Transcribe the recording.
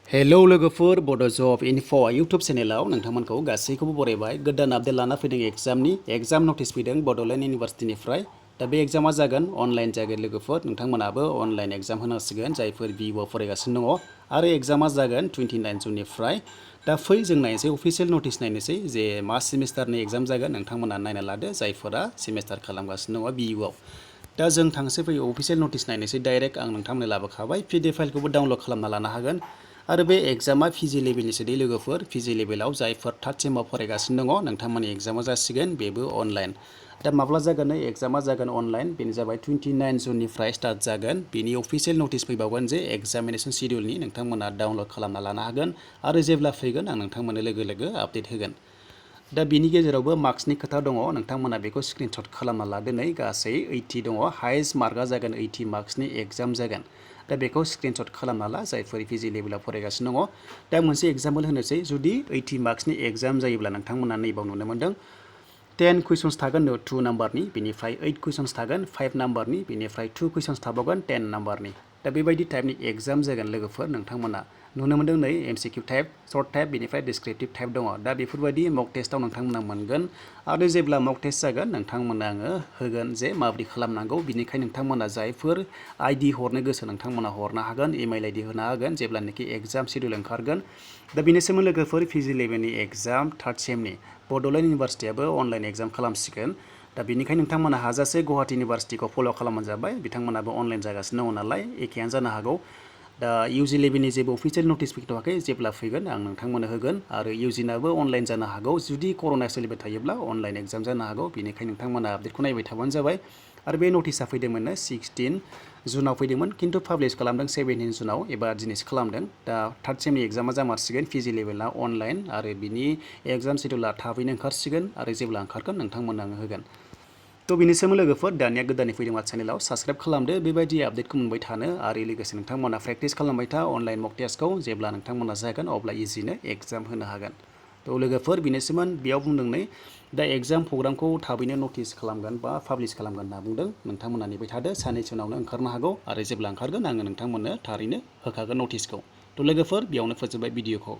hello लोगोफोर बड' जब enough' YouTube चेनेलाव नोंथांमोनखौ गासैखौबो बरायबाय गोदान आपडेट लाना फैदों एग्जाम नटिस फैदों बड'लेण्ड इउनिभारसिटिनिफ्राय दा बे एग्जामा जागोन अनलाइन जागोन लोगोफोर नोंथांमोनाबो अनलाइन एग्जाम होनांसिगोन जायफोर बिइउआव फरायगासिनो दङ आरो एग्जामा जागोन 29 जुननिफ्राय दा फै जों नायनोसै अफिसियेल नटिस नायनोसै जे मा सेमिस्टारनि एग्जाम जागोन नोंथांमोना नायना लादो जायफोरा सेमिस्टार खालामगासिनो दङ बिइउआव दा जों थांसै फैयो अफिसियेल नटिस नायनोसै डाइरेक्ट आं नोंथांमोननो लाबोखाबाय पिडिएफ फाइलखौबो डाउनलड खालामना लानो हागोन आरो बे एग्जामा पिजि लेभेलनिसो दै लोगोफोर पिजि लेभेलाव जायफोर थार्ड सेमाव फरायगासिनो दङ नोंथांमोननि एग्जामा जासिगोन बेबो अनलाइन दा माब्ला जागोन एग्जामा जागोन अनलाइन बेनो जाबाय 29 जुननिफ्राय स्टार्ट जागोन बेनि अफिसियेल नटिस फैबावगोन जे एग्जामिनेसन शिडिउलनि नोंथांमोना डाउनलड खालामना लानो हागोन आरो जेब्ला फैगोन आं नोंथांमोननो लोगो लोगो आपडेट होगोन दा बिनि गेजेरावबो मार्क्सनि खोथा दङ नोंथांमोना बेखौ स्क्रिनशट खालामना लादो नै गासै 80 दङ हाइएस्ट मार्कआ जागोन 80 मार्क्सनि एग्जाम जागोन दा बेखौ स्क्रिनशट खालामना ला जायफोर पिजि लेभेलाव फरायगासिनो दङ दा मोनसे एग्जाम्पल होनोसै जुदि 80 मार्क्सनि एग्जाम जायोब्ला नोंथांमोना नैबाव नुनो मोनदों 10 कुइसन्स थागोन 2 नाम्बारनि बेनिफ्राय 8 कुइसन्स थागोन 5 नाम्बारनि बेनिफ्राय 2 कुइसन्स थाबावगोन 10 नाम्बारनि दा बेबायदि टाइपनि एग्जाम जागोन लोगोफोर नोंथांमोना नुनो मोनदों नै एमसिकिउ टाइप सर्ट टाइप बेनिफ्राय डिसक्रिप्टिभ टाइप दङ दा बेफोरबायदि मक टेस्टआव नोंथांमोना मोनगोन आरो जेब्ला मक टेस्ट जागोन नोंथांमोना आङो होगोन जे माबोरै खालामनांगौ बिनिखायनो नोंथांमोना जायफोर आइडि हरनो गोसो नोंथांमोना हरनो हागोन इमेल आइडि होनो हागोन जेब्लानोखि एग्जाम शिडिउल ओंखारगोन दा बेनोसैमोन लोगोफोर पिजि लेभेलनि एग्जाम थार्ड सेमनि बड'लेण्ड इउनिभारसिटियाबो अनलाइन एग्जाम खालामसिगोन दा बेनिखायनो नोंथांमोना हाजासे गुवाहाटी इउनिभारसिटिखौ फल' खालामबानो जाबाय बिथांमोनाबो अनलाइन जागासिनो दङ नालाय एखेयानो जानो हागौ दा इउजि लेभेलनि जेबो अफिसियेल नटिस फैथ'वाखै जेब्ला फैगोन आं नोंथांमोननो होगोन आरो इउजिनाबो अनलाइन जानो हागौ जुदि कर'ना सोलिबाय थायोब्ला अनलाइन एग्जाम जानो हागौ बेनिखायनो नोंथांमोना आपडेटखौ नायबाय थाबानो जाबाय आरो बे नटिसा फैदोंमोननो 16 जुनाव फैदोंमोन खिन्थु पाब्लिश खालामदों 17 जुनाव एबा दिनैसो खालामदों दा थार्ड सेमनि एग्जामा जामारसिगोन पिजि लेभेला अनलाइन आरो बिनि एग्जाम शिडिउला थाबैनो ओंखारसिगोन आरो जेब्ला ओंखारगोन नोंथांमोननो आङो होगोन थ' बेनिसोमोन लोगोफोर दानिया गोदानै फैदों चेनेलाव साबस्क्राइब खालामदो बेबायदि आपडेटखौ मोनबाय थानो आरो लोगोसे नोंथांमोना प्रेक्टिस खालामबाय था अनलाइन मक टेस्टखौ जेब्ला नोंथांमोना जागोन अब्ला इजिनो एग्जाम होनो हागोन थ' लोगोफोर बेनोसैमोन बेयाव बुंदों नै दा एग्जाम प्रग्रामखौ थाबैनो नटिस खालामगोन बा पाब्लिश खालामगोन होनना बुंदों नोंथांमोना नेबाय थादो साननैसो उनावनो ओंखारनो हागौ आरो जेब्ला ओंखारगोन आङो नोंथांमोननो थारैनो होखागोन नटिसखौ थ' लोगोफोर बेयावनो फोजोबबाय भिडिअखौ